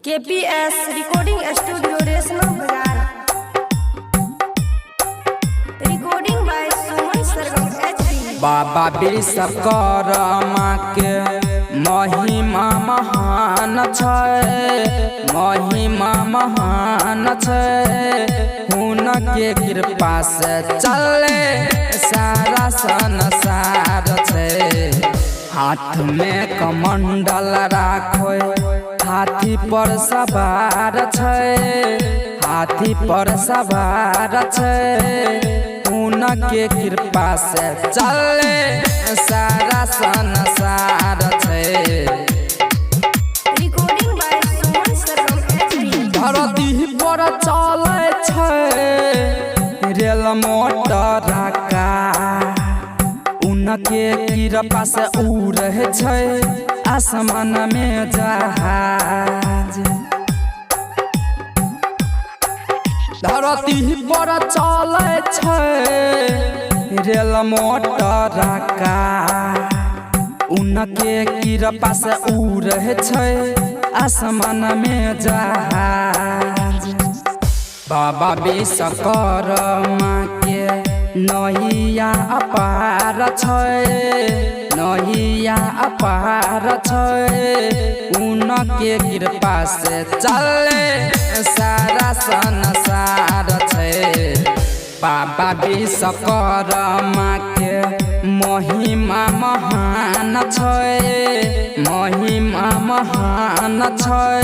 KPS recording studio, Reshma बाजार। Recording by Suman Sargam HD. बाबा विश्वकर्मा के महिमा महान छै, महिमा महान छै। हुनके कृपा से चले सारा संसार छै। हाथ में कमंडल राखो, हाथी पर सवार छै, हाथी पर सवार छै। हुनके कृपा से चले सारा संसार छै। Recording by Suman Sargam HD. धरती पर चलै छै रेल, मोटर, कार। उनके कृपा से उड़ै छै आसमान में जहाज। धरती पर चलै छै रेल, मोटर, कार। उनके कृपा से उड़ै छै आसमान में जहाज। बाबा विश्वकर्मा के नैया अपार छै, नैया अपार छै। उनके कृपा से चले सारा संसार छै। बाबा विश्वकर्मा के महिमा महान छै, महिमा महान छै।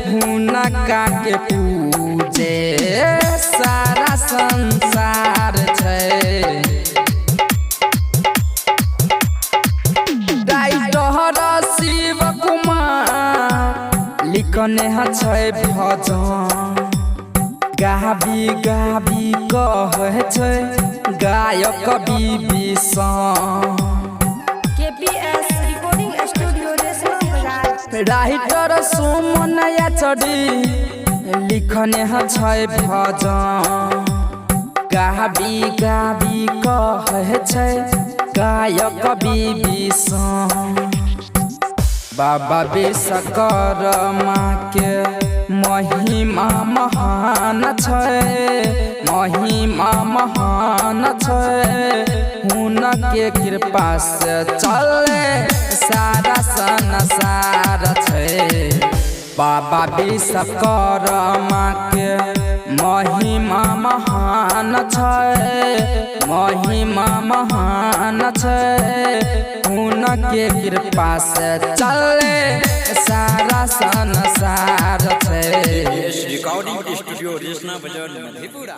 हुनका के पूजे सारा संसार छै। राइटर शिव कुमार लिखने छै भजन, गाबी गाबी कहै छै गायक Vibhishana. KPS recording studio, Reshma बाजार। राइटर सुमन चढ़ी लिखने छै भजन, गाबी गाबी कहै छै गायक विभीषण। बाबा विश्वकर्मा के महिमा महान छै, महिमा महान छै। हुनके कृपा से चले सारा संसार छै। बाबा विश्वकर्मा के महिमा महान छै, महिमा महान छै। हुनके कृपा से चले सारा संसार छै। रिकॉर्डिंग स्टूडियो, रेशमा बाजार, मधेपुरा।